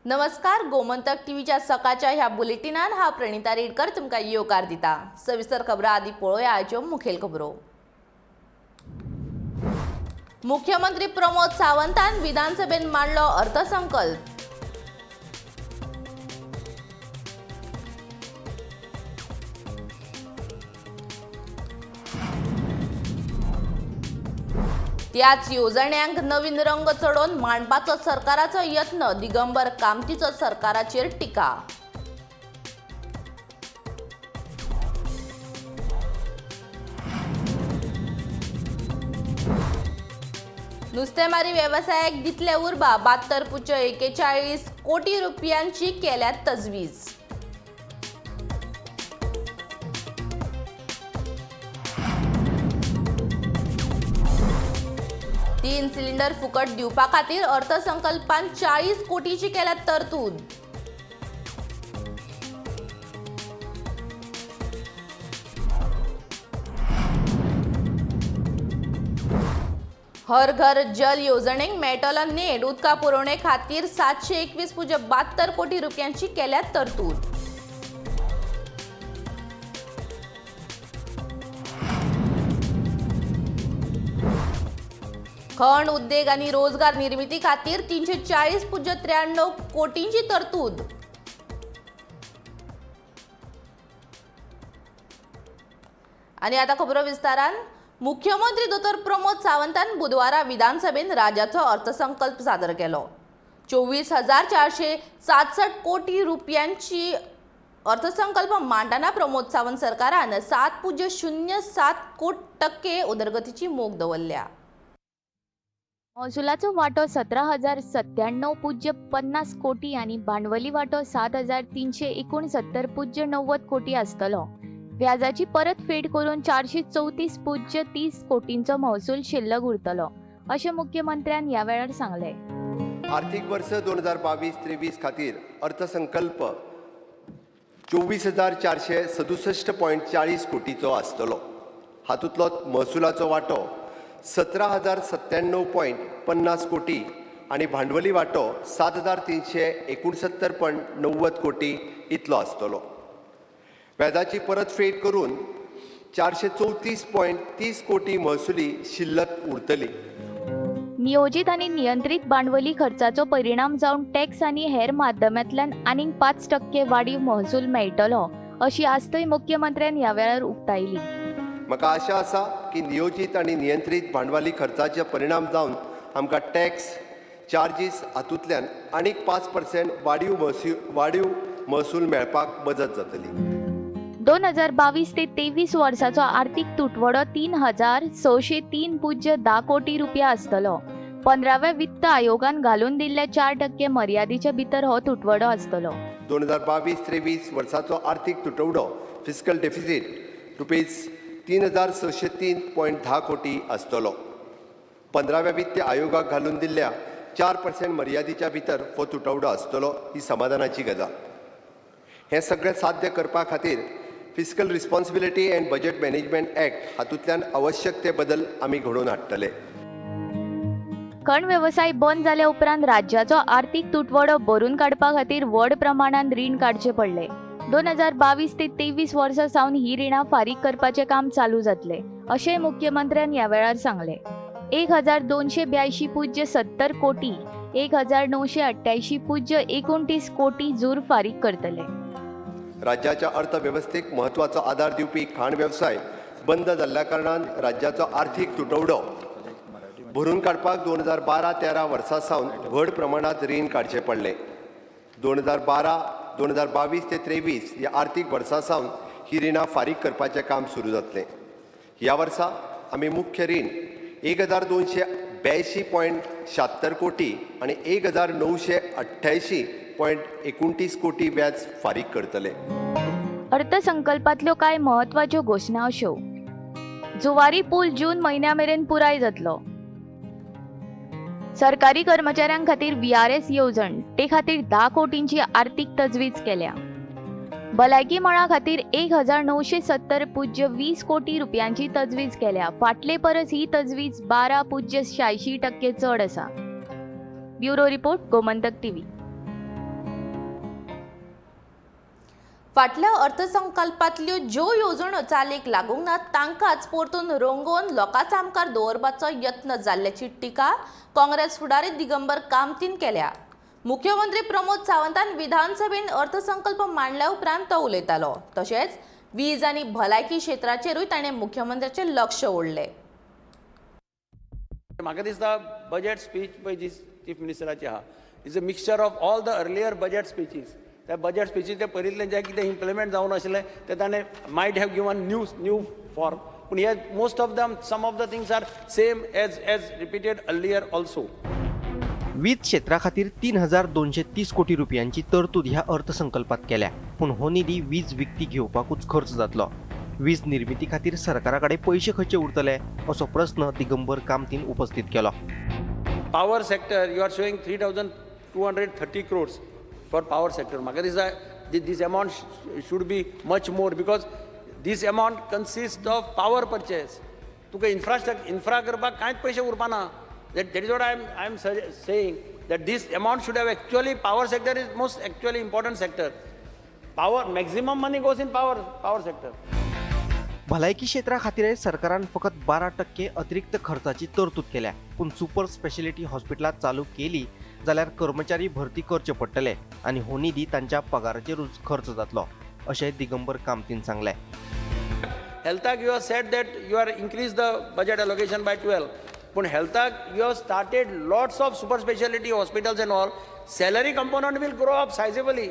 नमस्कार, गोमंतक टीव्हीच्या सकाळच्या ह्या बुलेटिनान हांव प्रणिता रेडकर तुमकां येवकार दिता. सविस्तर खबरां आदी पळोवया आयच्यो मुखेल खबरो. मुख्यमंत्री प्रमोद सावंतान विधानसभेत मांडलो अर्थसंकल्प. त्याच येवजण्यांक नवीन रंग चडोवन मांडपाचो सरकाराचो यत्न, दिगंबर कामतीचो सरकाराचेर टिका. नुस्तेमारी वेवसायाक दितले उर्बा, 72.41 कोटी रुपयांची केल्या तजवीज. तीन सिलिंडर फुकट दिवपा खातीर अर्थसंकल्पान 40 कोटीची केल्या तरतूद. हर घर जल येवजणेक मेळटलो नेट, उदका पुरवणे खातीर 721.72 कोटी रुपयांची केल्या तरतूद. खण उद्देग आनी रोजगार निर्मिती खातीर 340.93 कोटींची तरतूद. आनी आतां खबरो विस्तारान. मुख्यमंत्री दोतोर प्रमोद सावंतान बुधवारा विधानसभेन राज्याचो अर्थसंकल्प सादर केलो. 24,467 कोटी रुपयांची अर्थसंकल्प मांडटना प्रमोद सावंत सरकारान 7.07% उदरगतीची मोख दवरल्या. महसुलाचो वांटो 17,097.50 कोटी आनी भांडवली वांटो 7,369.90 कोटी आसतलो. व्याजाची परतफेड करून 434.30 कोटींचो महसूल शिल्लक उरतलो, अशें मुख्यमंत्र्यान ह्या वेळार सांगलें. आर्थिक वर्स 2022-23 खातीर अर्थसंकल्प 24,467.40 कोटीचो आसतलो. हातूंतलो महसुलाचो वांटो 17,097.50 कोटी आनी भांडवली वांटो 7,369.90 कोटी इतलो आसतलो. व्याजाची परतफेड करून 434.30 कोटी महसुली शिल्लक उरतली. नियोजीत आनी नियंत्रीत भांडवली खर्चाचो परिणाम जावन टॅक्स आनी हेर माध्यमांतल्यान आनीक 5% वाडीव महसूल मेळटलो, अशी आस्तय मुख्यमंत्र्यान ह्या वेळार उक्तायली. म्हाका आशा आसा की नियोजीत आनी नियंत्रीत भांडवली खर्चाचे परिणाम जावन आमकां टॅक्स चार्जीस हातूंतल्यान आनीक 5% वाडीव महसूल मेळपाक मजत जातली. 2022 ते 23 वर्साचो आर्थिक तुटवडो 3,603.10 कोटी रुपया आसतलो. 15व्या वित्त आयोगान घालून दिल्ल्या 4% मर्यादेच्या भितर हो तुटवडो आसतलो. 2022-23 वर्साचो आर्थिक तुटवडो फिस्कल डेफिसीट रुपीज 3,603.10 कोटी आसतलो. 15व्या वित्त आयोगाक घालून दिल्ल्या 4% मर्यादेच्या भितर हो तुटवडो आसतलो, ही समाधानाची गजाल. हें सगळें साध्य करपा खातीर fiscal responsibility and budget management act हातूंतल्यान आवश्यक ते बदल आमी घडोवन हाडटले. खण वेवसाय बंद जाल्या उपरांत राज्याचो आर्थिक तुटवडो भरून काडपा खातीर व्हड प्रमाणांत रीण काडचें पडलें. 2022 ते 23 वर्सां सावन ही रिणां फारीक करपाचें काम चालू जातलें, अशेंय मुख्यमंत्र्यान ह्या वेळार सांगलें. 1,282.70 कोटी, 1,988.29 कोटी जूर फारीक करतले. राज्याच्या अर्थवेवस्थेक म्हत्वाचो आदार दिवपी खाण वेवसाय बंद जाल्ल्या कारणान राज्याचो आर्थिक तुटवडो भरून काडपाक 2012-13 वर्सां सावन व्हड प्रमाणांत रीण काडचें पडलें. 2012 2022 ते 23 ह्या आर्थिक वर्सां सावन ही रिणां फारीक करपाचें काम सुरू जातलें. ह्या वर्सा आमी मुख्य रीण 1,282.76 कोटी आनी 1,988.29 कोटी व्याज फारीक करतले. अर्थसंकल्पांतल्यो कांय म्हत्वाच्यो घोशणा अश्यो: जुवारी पूल जून म्हयन्या मेरेन पुराय जातलो. सरकारी कर्मचाऱ्यां खातीर VRS येवजण, ते खातीर 10 कोटींची आर्थिक तजवीज केल्या. भलायकी मळा खातीर 1,970.20 कोटी रुपयांची तजवीज केल्या. फाटले परस ही तजवीज 12.86% चड आसा. Bureau report, Gomantak TV. फाटल्या अर्थसंकल्पांतल्यो ज्यो येवजण्यो चालीक लागूंक ना तांकांच परतून रंगोवन लोकां सामकार दवरपाचो यत्न जाल्ल्याची टिका काँग्रेस फुडारी दिगंबर कामतीन केल्या. मुख्यमंत्री प्रमोद सावंतान विधानसभेन अर्थसंकल्प मांडल्या उपरांत तो उलयतालो. तशेंच वीज आनी भलायकी क्षेत्राचेरूय ताणें मुख्यमंत्र्याचें लक्ष ओडलें. म्हाका दिसता बजेट स्पीच पळय जी चीफ मिनिस्टराची आहा, is a mixture of all the earlier budget speeches. त्या बजेट स्पिचीस ते पयलींतलें जें कितें इम्प्लिमेंट जावं नाशिल्लें तें ताणें might have given new form, पूण हे most of them, some of the things are same as repeated earlier also. वीज क्षेत्रा खातीर 3230 कोटी रुपयांची तरतूद ह्या अर्थसंकल्पात केल्या, पूण हो निधी वीज विकती घेवपाकूच खर्च जातलो. वीज निर्मिती खातीर सरकारा कडेन पयशे खंयचे उरतले असो प्रस्न दिगंबर कामतीन उपस्थित केलो. Power sector, you are showing 3230 crores for power sector. म्हाका दिसता this amount should be much more because this amount consist of power purchase. तुका इन्फ्रास्ट्रक्चर इन्फ्रा करपाक कांयच पयशे उरपाना. That is what I am saying, that this amount should have actually, power sector is most actually important sector. Power, maximum money goes in power sector. भलायकी क्षेत्रा खातीरय सरकारान फकत 12% अतिरिक्त खर्चाची तरतूद केल्या, पूण सुपर स्पेशलिटी हॉस्पिटलां चालू केली जाल्यार कर्मचारी भरती करचे पडटले आनी हो निधी तांच्या पगाराचेरूच खर्च जातलो अशें दिगंबर कामतीन सांगलें. हेल्थाक you have said that you are increase the budget allocation by 12, पूण हेल्थाक you have started lots of super speciality hospitals and all, salary component will grow up sizably,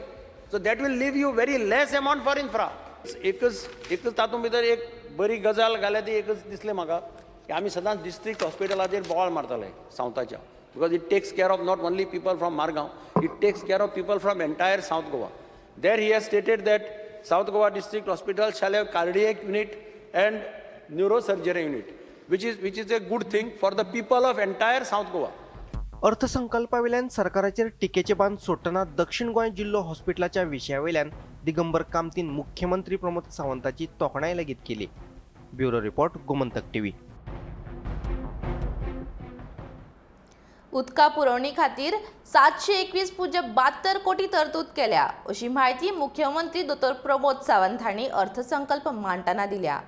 so that will leave you very less amount for infra. एकच तातूंत भितर एक बरी गजाल घाल्या ती एकच दिसलें म्हाका की आमी सदांच डिस्ट्रिक्ट हॉस्पिटलाचेर बोवाळ मारताले सावथाच्या, because it takes care of not only people from Margao, it takes care of people from entire South Goa. There he has stated that South Goa District Hospital shall have cardiac unit and neurosurgery unit, which is a good thing for the people of entire South Goa. अर्थसंकल्पावेल्यान सरकाराचेर टिकेचे बाण सोडटना दक्षिण गोंय जिल्लो हॉस्पिटलाच्या विशयावेल्यान दिगंबर कामतीन मुख्यमंत्री प्रमोद सावंताची तोखणाय लेगीत केली. Bureau report, Gomantak TV. उदका पुरवणी खातीर 721.72 कोटी तरतूद केल्या अशी म्हायती मुख्यमंत्री दोतोर प्रमोद सावंत हांणी अर्थसंकल्प मांडटना दिल्या.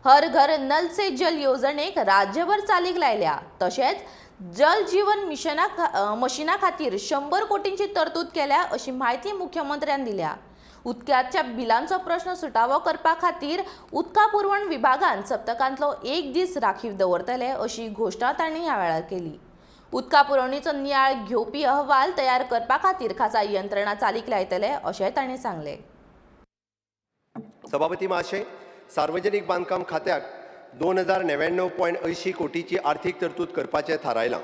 हर घर नल से जल येवजणेक राज्यभर चालीक लायल्या. तशेंच जल जीवन मिशना खातीर 100 कोटींची तरतूद केल्या अशी म्हायती मुख्यमंत्र्यान दिल्या. उदकाच्या बिलांचो प्रश्न सुटावो करपा खातीर उदका पुरवण विभागान सप्तकांतलो एक दीस राखीव दवरतले अशी घोशणा तांणी ह्या वेळार केली. उदका पुरवणीचो नियाळ घेवपी अहवाल तयार करपा खातीर खासा यंत्रणा चालीक लायतले अशेंय तांणी सांगलें. सभापती महाशय, सार्वजनिक बांदकाम खात्याक 2099.80 कोटीची आर्थिक तरतूद करपाचें थारायलां.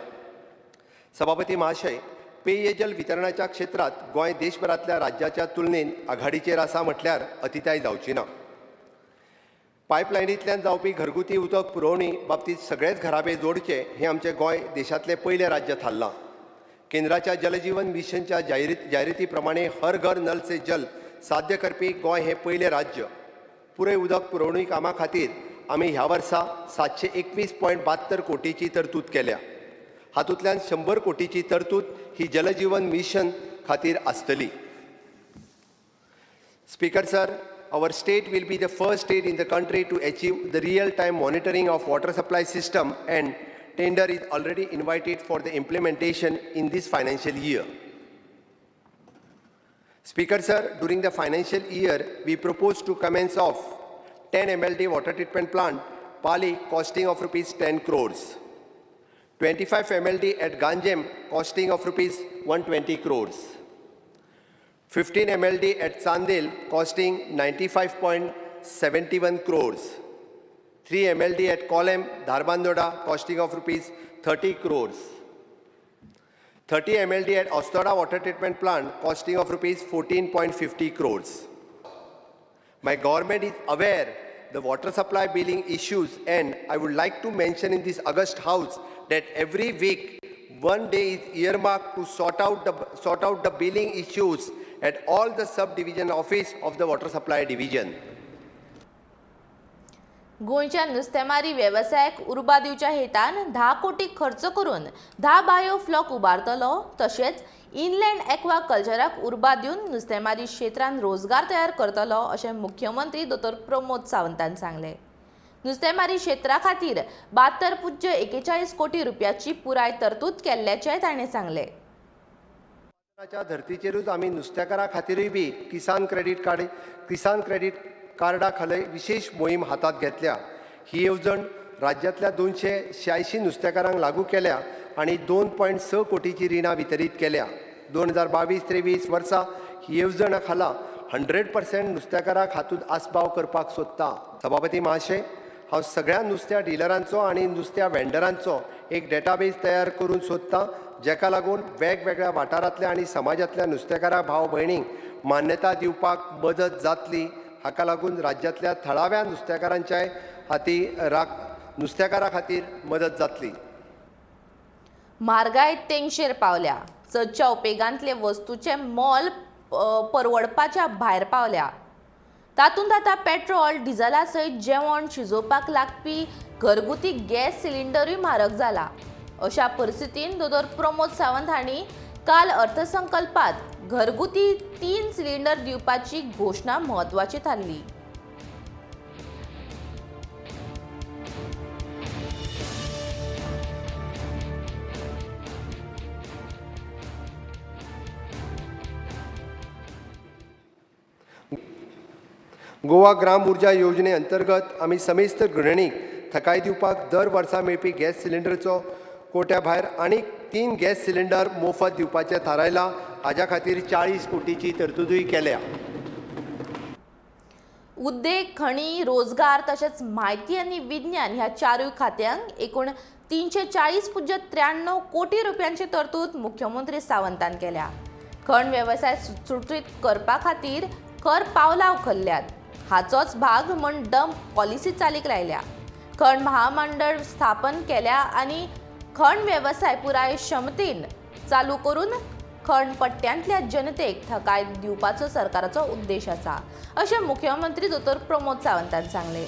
सभापती महाशय, पेयजल वितरणाच्या क्षेत्रांत गोंय देशभरांतल्या राज्याच्या तुलनेन आघाडीचेर आसा म्हटल्यार अतिताय जावची ना. पायपलायनींतल्यान जावपी घरगुती उदक पुरवणी बाबतींत सगळेच घराबे जोडचे हें आमचें गोंय देशांतलें पयलें राज्य थारलां. केंद्राच्या जलजीवन मिशनच्या जाहिराती प्रमाणे हर घर नल से जल साध्य करपी गोंय हें पयलें राज्य. पुरय उदक पुरवणी कामा खातीर आमी ह्या वर्सा 721.72 कोटीची तरतूद केल्या. हातूंतल्यान 100 कोटीची तरतूद ही जलजीवन मिशन खातीर आसतली. Speaker sir, our state will be the first state in the country to achieve the real-time monitoring of water supply system, and tender is already invited for the implementation in this financial year. Speaker sir, during the financial year, we propose to commence of 10 MLD water treatment plant, Pali, costing of rupees 10 crores. 25 MLD at Ganjem, costing of rupees 120 crores. 15 MLD at Chandel, costing 95.71 crores. 3 MLD at Kolem, Dharbandora, costing of rupees 30 crores. 30 MLD at Ostora Water Treatment Plant, costing of rupees 14.50 crores. My government is aware the water supply billing issues, and I would like to mention in this august house that every week one day is earmarked to sort out the billing issues at all the subdivision office of the water supply division. गोंयच्या नुस्तेमारी वेवसायाक उर्बा दिवच्या हेतान 10 कोटी खर्च करून 10 bio flock उबारतलो. तशेंच inland aqua कल्चराक उर्बा दिवन नुस्तेमारी क्षेत्रांत रोजगार तयार करतलो अशें मुख्यमंत्री दोतोर प्रमोद सावंतान सांगलें. नुस्तेमारी क्षेत्रा खातीर 72.41 कोटी रुपयाची पुराय तरतूद केल्ल्याचेंय ताणें सांगलें. धर्तीचेरूच आमी नुस्तेकारां खातीरूय बी किसान क्रेडीट कार्डा खाला विशेश मोहीम हातांत घेतल्या. ही येवजण राज्यांतल्या 286 नुस्तेकारांक लागू केल्या आनी 2.6 कोटीची रिणां वितरीत केल्या. 2022-23 वर्सा ही येवजण खाला 100% नुस्तेकारांक हातूंत आस्पाव करपाक सोदता. सभापती महाशय, हांव सगळ्या नुस्त्या डिलरांचो आनी नुस्त्या वेंडरांचो एक डेटाबेस तयार करून सोदता, जेका लागून वेगवेगळ्या वाठारांतल्या आनी समाजांतल्या नुस्तेकारा भाव भयणींक मान्यता दिवपाक मदत जातली. हाका लागून राज्यांतल्या थळाव्या नुस्तेकारांच्याय नुस्तेकारां खातीर मदत जातली. म्हारगाय तेंगशेर पावल्या. सदच्या उपेगांतले वस्तूचें मोल परवडपाच्या भायर पावल्या. तातूंत आतां पेट्रोल, डिझला सयत जेवण शिजोवपाक लागपी घरगुती गॅस सिलिंडरूय म्हारग जाला. अशा परिस्थितीन दोतोर प्रमोद सावंत हांणी काल अर्थसंकल्पात घरगुती 3 सिलिंडर दिवपाची घोशणा म्हत्वाची थारली. गोवा ग्राम ऊर्जा योजने अंतर्गत आमी समेस्त गृहिणींक थकाय दिवपाक दर वर्सा मेळपी गॅस सिलिंडरचो कोट्या भायर आनीक 3 गॅस सिलिंडर मोफत दिवपाचें थारायलां. हाज्या खातीर 40 कोटीची तरतुदूय केल्या. उद्देग, खणी, रोजगार तशेंच म्हायती आनी विज्ञान ह्या चारूय खात्यांक एकूण 340.93 कोटी रुपयांची तरतूद मुख्यमंत्री सावंतान केल्या. खण वेवसाय सुटसुटीत करपा खातीर खर पावलां उखल्ल्यात. हाचोच भाग म्हूण डंप पॉलिसी चालीक लायल्या. खण महामंडळ स्थापन केल्या आनी खण वेवसाय पुराय क्षमतेन चालू करून खण पट्ट्यांतल्या जनतेक थकाय दिवपाचो सरकाराचो उद्देश आसा अशें मुख्यमंत्री दोतोर प्रमोद सावंतान सांगलें.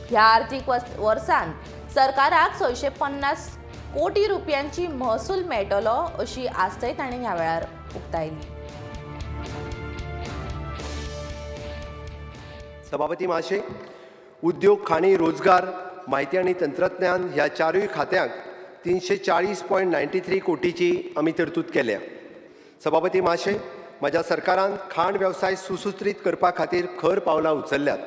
ह्या आर्थीक वर्सांत सरकाराक 650 कोटी रुपयांची महसूल मेळटलो अशी आस्तय ताणें ह्या वेळार उक्तायली. सभापती महाशय, उद्योग, खाणी, रोजगार, म्हायती आनी तंत्रज्ञान ह्या चारूय खात्यांक 340.93 कोटीची आमी तरतूद केल्या. सभापती महाशय, म्हज्या सरकारान खाण वेवसाय सुसूत्रीत करपा खातीर खर पावलां उचलल्यात.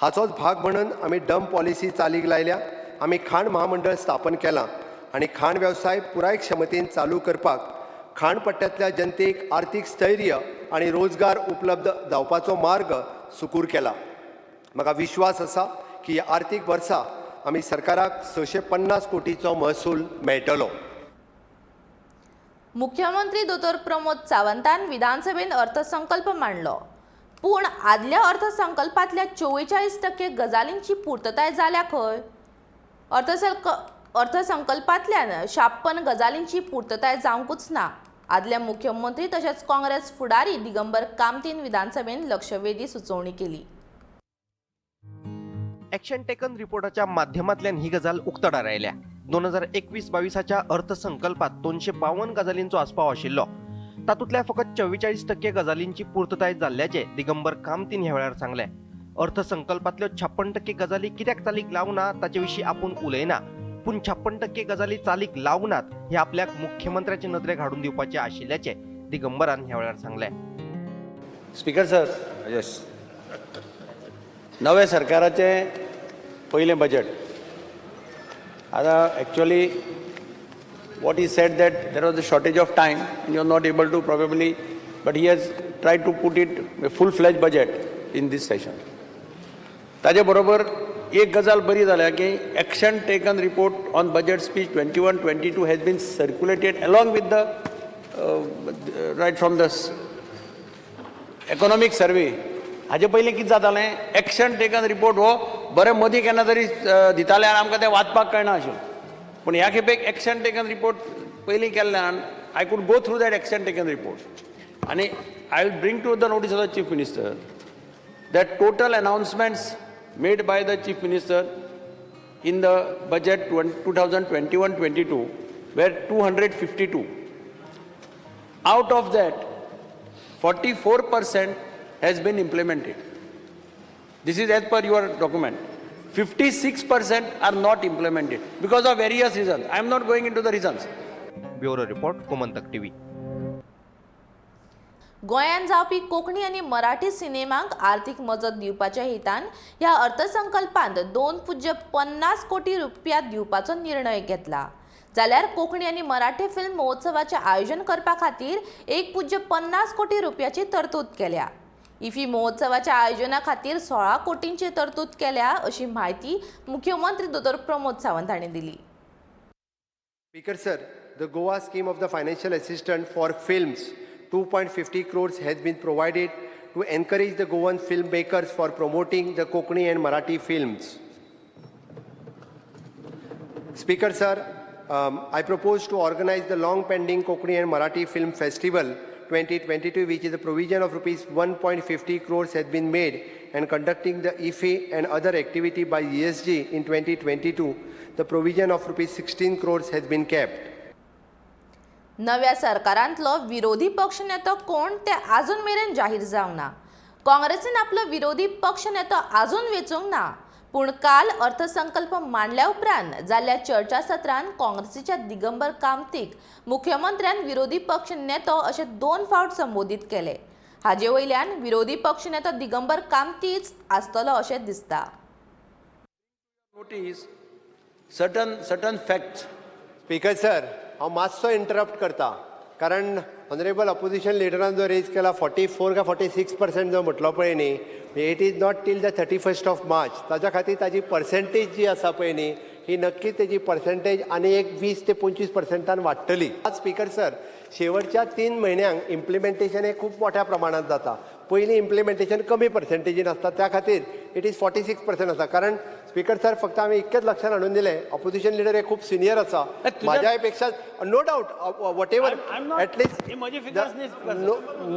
हाचोच भाग म्हणून आमी डंप पॉलिसी चालीक लायल्या. आमी खाण महामंडळ स्थापन केलां आनी खाण वेवसाय पुराय क्षमतेन चालू करपाक खाण पट्ट्यांतल्या जनतेक आर्थीक स्थैर्य आनी रोजगार उपलब्ध जावपाचो मार्ग सुकूर केला. म्हाका विश्वास आसा की ह्या आर्थीक वर्सा आमी सरकाराक 650 कोटीचो महसूल मेळटलो. मुख्यमंत्री दोतोर प्रमोद सावंतान विधानसभेन अर्थसंकल्प मांडलो, पूण आदल्या अर्थसंकल्पांतल्या 44% गजालींची पूर्तताय जाल्या खंय? अर्थसंकल्पांतल्यान 56 गजालींची पूर्तताय जावंकूच ना. आदले मुख्यमंत्री तशेंच काँग्रेस फुडारी दिगंबर कामतीन विधानसभेन लक्षवेधी सुचोवणी केली. ॲक्शन टेकन रिपोर्टाच्या माध्यमांतल्यान ही गजाल उक्तडार आयल्या. 2021-22 अर्थसंकल्पात 252 गजालींचो आस्पाव आशिल्लो. तातूंतल्या फकत 44% गजालींची पूर्तताय जाल्ल्याचें दिगंबर कामतीन ह्या वेळार सांगलें. अर्थसंकल्पांतल्यो 56% गजाली कित्याक चालीक लावना ताचे विशीं आपूण उलयना, पूण 56% गजाली चालीक लावनात हे आपल्याक मुख्यमंत्र्याचे नदरेक हाडून दिवपाचें आशिल्ल्याचें दिगंबरान ह्या वेळार सांगलें. स्पीकर सर, येस, नव्या सरकाराचें पयलें बजेट. आतां actually what he said that there was a shortage of time and you are not able to probably, but he has tried to put it a full fledged budget in this session. ताजे बरोबर एक गजाल बरी जाल्या की action taken report on budget speech 21-22 has been circulated along with the right from the economic survey. हाजे पयलीं कितें जातालें, एक्शन टेकन रिपोर्ट हो बरें मदीं केन्ना तरी दिताले आनी आमकां तें वाचपाक कळना आशिल्लें. पूण ह्या खेपेक एक्शन टेकन रिपोर्ट पयलीं केल्ल्यान I could go through that action taken report आनी I will bring to the notice of the chief minister that total announcements made by the Chief Minister in the budget 2021-22 were 252. Out of that, 44% has been implemented. This is as per your document. 56% are not implemented because of various reasons. I am not going into the reasons. Bureau report, Gomantak TV. गोंयांत जावपी कोंकणी आनी मराठी सिनेमांक आर्थीक मजत दिवपाच्या हेतान ह्या अर्थसंकल्पांत 2.50 कोटी रुपया दिवपाचो निर्णय घेतला. जाल्यार कोंकणी आनी मराठी फिल्म महोत्सवाचें आयोजन करपा खातीर 1.50 कोटी रुपयाची तरतूद केल्या. इफी महोत्सवाच्या आयोजना खातीर 16 कोटींची तरतूद केल्या अशी म्हायती मुख्यमंत्री दोतोर प्रमोद सावंत हांणी दिली. Speaker sir, the Goa scheme of the financial assistance for films, 2.50 crores has been provided to encourage the Goan filmmakers for promoting the Konkani and Marathi films. Speaker sir, I propose to organize the long pending Konkani and Marathi Film Festival 2022, which is a provision of rupees 1.50 crores has been made, and conducting the IFFI and other activity by ESG in 2022, the provision of rupees 16 crores has been kept. नव्या सरकारांतलो विरोधी पक्ष नेतो कोण ते आजून मेरेन जाहीर जावंक ना. काँग्रेसीन आपलो विरोधी पक्ष नेतो आजून वेंचूंक ना. पूण काल अर्थसंकल्प मांडल्या उपरांत जाल्ल्या चर्चासत्रांत काँग्रेसीच्या दिगंबर कामतीक मुख्यमंत्र्यान विरोधी पक्ष नेतो अशें 2 फावट संबोधीत केले. हाजे वयल्यान विरोधी पक्ष नेतो दिगंबर कामतीच आसतलो अशें दिसता. Notice certain facts. Speaker sir, हांव मातसो इंटरप्ट करता कारण ऑनरेबल ऑपोजिशन लिडरान जो रेज केला 44 काय 46% जो म्हटलो पळय न्ही, it is not till the 31st of March. ताज्या खातीर ताजी पर्सेंटेज जी आसा पळय न्ही, ही नक्की तेजी पर्सेंटेज आनी एक 20 ते 25% वाडटली. आज स्पीकर सर, शेवटच्या 3 म्हयन्यांक इम्प्लिमेंटेशन हें खूब मोठ्या प्रमाणांत जाता. पयलीं इम्प्लिमेंटेशन कमी पर्सेंटेजीन आसता, त्या खातीर it is 46% आसा. कारण स्पीकर सर, फक्त हांवें इतकेंच लक्षांत हाडून दिलें, ऑपोजिशन लिडर हे खूब सिनियर आसा म्हाज्या पेक्षा, no doubt whatever at least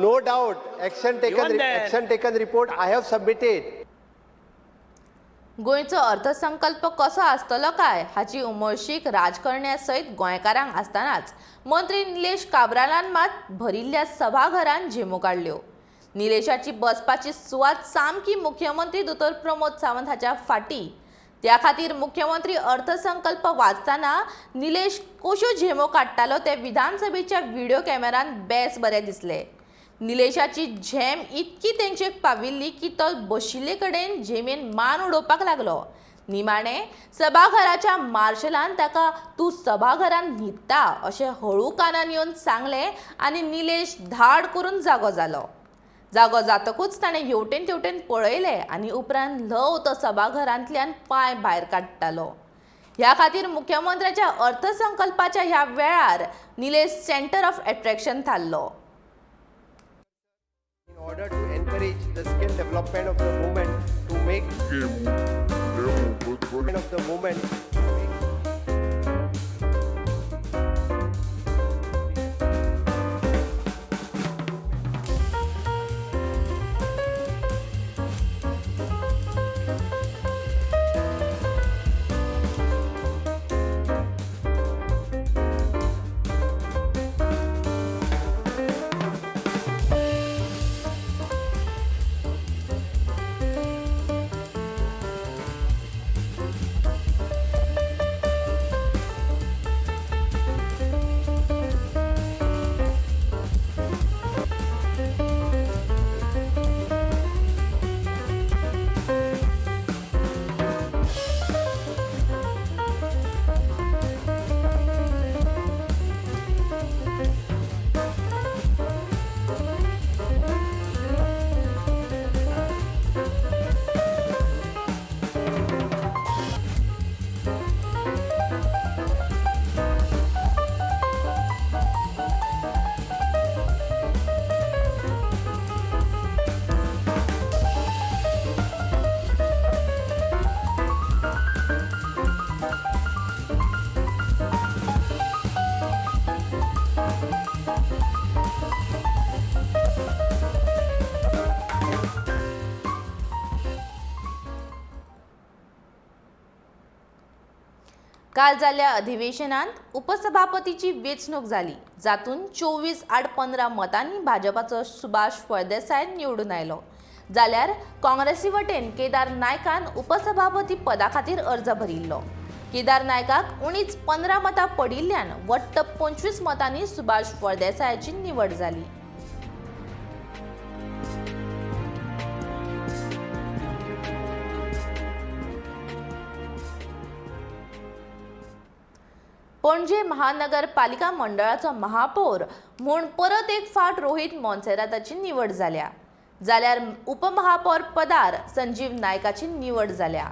no doubt action taken, action taken report I have submitted. गोंयचो अर्थसंकल्प कसो आसतलो काय हाची उमळशीक राजकारण्या सयत गोंयकारांक आसतनाच मंत्री निलेश काब्रालान मात भरिल्ल्या सभाघरान झेमो काडल्यो. निलेशाची बसपाची सुवात सामकी मुख्यमंत्री दोतोर प्रमोद सावंत हाच्या फाटी. त्या खातीर मुख्यमंत्री अर्थसंकल्प वाचतना निलेश कश्यो झेमो काडटालो ते विधानसभेच्या व्हिडिओ कॅमेरान बेस बरें दिसले. निलेशाची झेम इतकी तेंचेक पाविल्ली की तो बशिल्ले कडेन झेमेन मान उडोवपाक लागलो. निमाणे सभाघराच्या मार्शलान ताका तूं सभाघरान न्हिदता अशें हळू कानान येवन सांगलें आनी निलेश धाड करून जागो जालो. जागो जातकूच ताणें हेवटेन तेवटेन पळयलें आनी उपरांत ल्हव तो सभाघरांतल्यान पांय भायर काडटालो. ह्या खातीर मुख्यमंत्र्याच्या अर्थसंकल्पाच्या ह्या वेळार निलेश सेंटर ऑफ एट्रॅक्शन थारलो. In order to encourage the skill development of the movement to make of the movement काल जाल्ल्या अधिवेशनांत उपसभापतीची वेंचणूक जाली, जातूंत 24-15 मतांनी भाजपाचो सुभाष फळदेसाय निवडून आयलो, जाल्यार काँग्रेसी वटेन केदार नायकान उपसभापती पदा खातीर अर्ज भरिल्लो. केदार नायकाक उणीच 15 मतां पडिल्ल्यान वट्ट 25 मतांनी सुभाष फळदेसायाची निवड जाली. पणजे महानगरपालिका मंडळाचो महापौर म्हूण परत एक फावट रोहित मोन्सेराताची निवड जाल्या, जाल्यार उपमहापौर पदार संजीव नायकाची निवड जाल्या.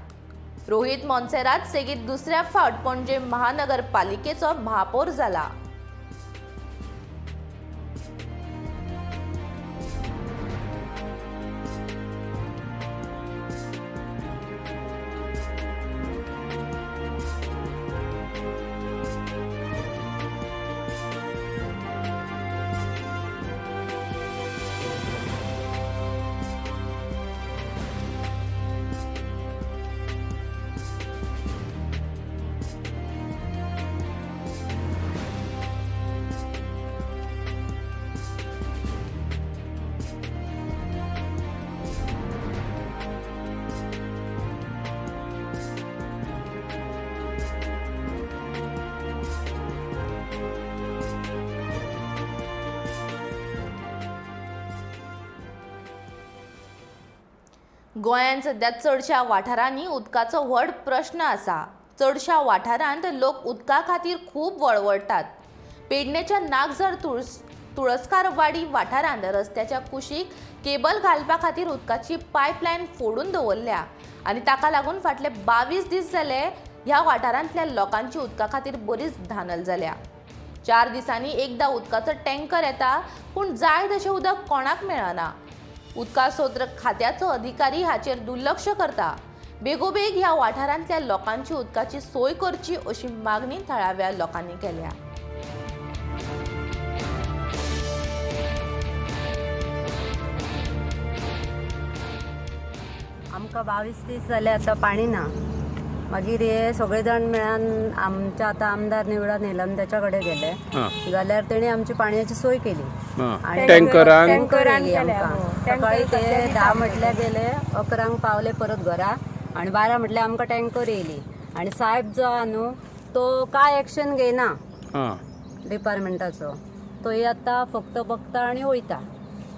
रोहित मोन्सेरात सेगीत दुसऱ्या फावट पणजे महानगरपालिकेचो महापौर जाला. गोंयांत सध्या चडश्या वाठारांनी उदकाचो व्हड प्रश्न आसा. चडश्या वाठारांत लोक उदका खातीर खूब वळवळटात. पेडणेच्या नागझर तुळसकारवाडी वाठारांत रस्त्याच्या कुशीक केबल घालपा खातीर उदकाची पायपलायन फोडून दवरल्या आनी ताका लागून फाटले 22 दीस जाले ह्या वाठारांतल्या लोकांची उदका खातीर बरीच धानल जाल्या. 4 दिसांनी एकदां उदकाचो टँकर येता, पूण जाय तशें उदक कोणाक मेळना. उदका स्रोत खात्याचो अधिकारी हाचेर दुर्लक्ष करता. बेगोबेग ह्या वाठारांतल्या लोकांची उदकाची सोय करची अशी मागणी थळाव्या लोकांनी केल्या. आमकां 22 दीस जाले आतां पाणी ना. मागीर हे सगळे जाण मेळान आमच्या आतां आमदार निवडून येयला त्याच्या कडेन गेले जाल्यार तेणी आमची पाणयाची सोय केली. टँकरान सकाळी ते 10 म्हटल्यार गेले, 11 पावले परत घरा आनी 12 म्हटल्यार आमकां टँकर येयली. आनी साहेब जो आहा न्हू तो काय एक्शन घेयना डिपार्टमेंटाचो, तो येता फक्त बघता आनी वयता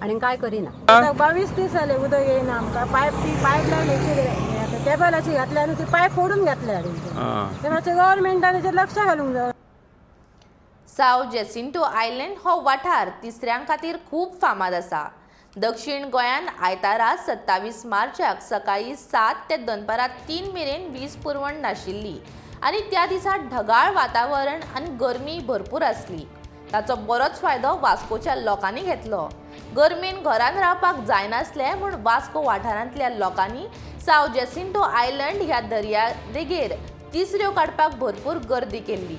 आनी काय करिना. 22 दीस जाले उदक येयना आमकां. पायप ती पायप लायन केबलाची घातल्या आनी ती पायप फोडून घातल्या ते मातशें गव्हर्मेंटान तेचेर लक्ष घालूंक जाय. साव जेसिंटो आयलँड हो वाठार तिसऱ्यां खातीर खूब फामाद आसा. दक्षिण गोंयांत आयतारा 27 मार्चाक सकाळीं 7 ते दनपारां 3 मेरेन वीज पुरवण नाशिल्ली आनी त्या दिसा ढगाळ वातावरण आनी गरमी भरपूर आसली. ताचो बरोच फायदो वास्कोच्या लोकांनी घेतलो. गरमेन घरान रावपाक जायनासलें म्हूण वास्को वाठारांतल्या लोकांनी साव जेसिंटो आयलँड ह्या दर्या देगेर तिसऱ्यो काडपाक भरपूर गर्दी केल्ली.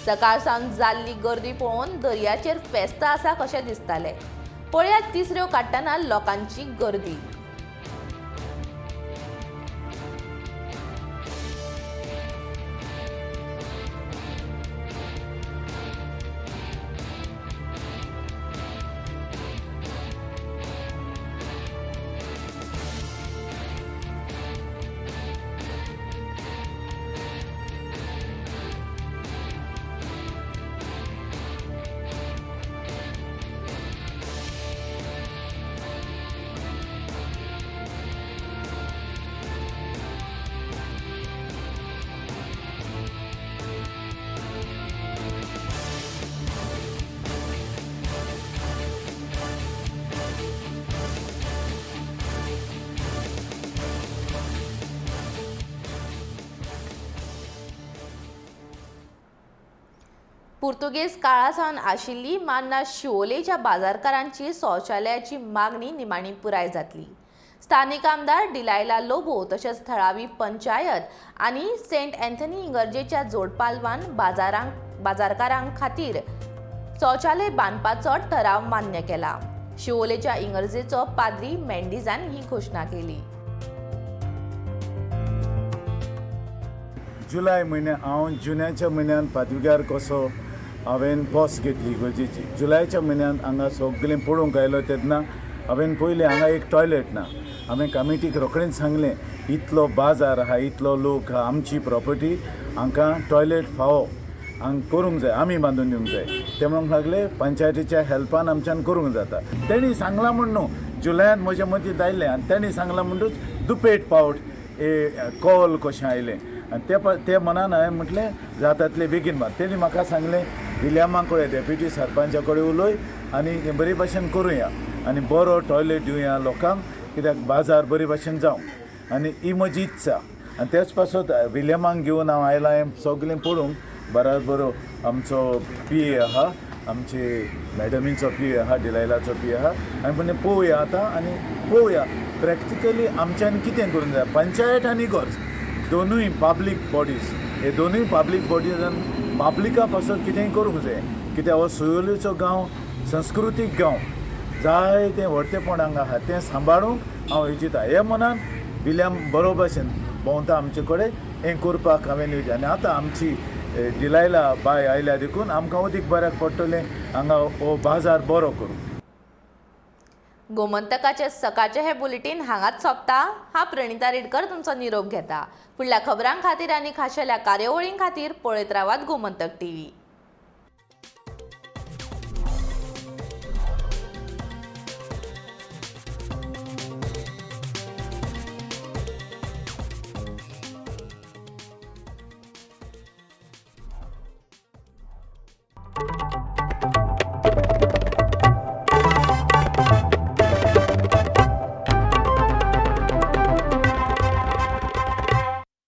सकाळ सावन जाल्ली गर्दी पळोवन दर्याचेर फेस्त आसा कशें दिसतालें. पळयात तिसऱ्यो काडटना लोकांची गर्दी. पुर्तुगेज काळा सावन आशिल्ली मान्ना शिवोलेच्या बाजारकारांची शौचालयाची मागणी निमाणी पुराय जातली. स्थानिक आमदार डिलायला लोबो तशेंच थळावी पंचायत आनी सेंट अँथनी इगर्जेच्या जोडपालवान बाजारकारां खातीर शौचालय बांदपाचो ठराव मान्य केला. शिवोलेच्या इगर्जेचो पाद्री मेंडिजान ही घोशणा केली. जुलय म्हयन्या हांव जुन्याच्या म्हयन्यान पादविगार कसो हांवें बस घेतली इगर्जेची. जुलयाच्या म्हयन्यान हांगा सगळें पळोवंक आयलो तेन्ना हांवें पयलें हांगा एक टॉयलेट ना. हांवें कमिटीक रोखडेंच सांगलें, इतलो बाजार आहा, इतलो लोक आहा, आमची प्रॉपर्टी, हांकां टॉयलेट फावो, हांगा करूंक जाय, आमी बांदून दिवंक जाय. ते म्हणूंक लागले पंचायतीच्या हेल्पान आमच्यान करूंक जाता. तेणी सांगलां म्हूण न्हू, जुलयान म्हज्या मतींत आयलें आनी तेणी सांगलां म्हणटूच दुपेट पावट ए कॉल कशें आयलें आनी ते ते मनान हांवें म्हटलें जाता तितले बेगीन बांद. तेणी म्हाका सांगलें विलियमा कडेन, डेप्युटी सरपंचा कडेन उलय आनी हें बरे भाशेन करुया आनी बरो टॉयलेट दिवया लोकांक, कित्याक बाजार बरे भाशेन जावं आनी ही म्हजी इत्सा. आनी तेच पासत विलियमाक घेवन हांव आयलां हें सगलें पळोवंक. बराबर आमचो पी ए आहा, आमचे मॅडमीचो पी ए आहा, डिलायलाचो पी ए आहा. आनी म्हणलें पळोवया आतां आनी पळोवया प्रॅक्टिकली आमच्यान कितें करूंक जाय. पंचायत आनी इगर्ज दोनूय पब्लीक बॉडीज, हे दोनूय पब्लीक बॉडीजान पब्लिका पासत कितेंय करूंक जाय, कित्याक हो सुयोलीचो गांव संस्कृतीक गांव, जाय तें व्हडतेपण हांगा आहा, तें सांबाळूंक हांव येवजिता. हे मनान विलियम बरो भाशेन भोंवता आमचे कडेन, हें करपाक हांवें येवजें. आनी आतां आमची डिलायला बाय आयल्या देखून आमकां अदीक बऱ्याक पडटलें हांगा हो बाजार बरो करूंक. गोमंतकाचे सकाळचे हे बुलेटीन हांगाच सोंपता. हांव प्रणिता रेडकर तुमचो निरोप घेता. फुडल्या खबरां खातीर आनी खाशेल्या कार्यावळीं खातीर पळयत रावात गोमंतक टीव्ही.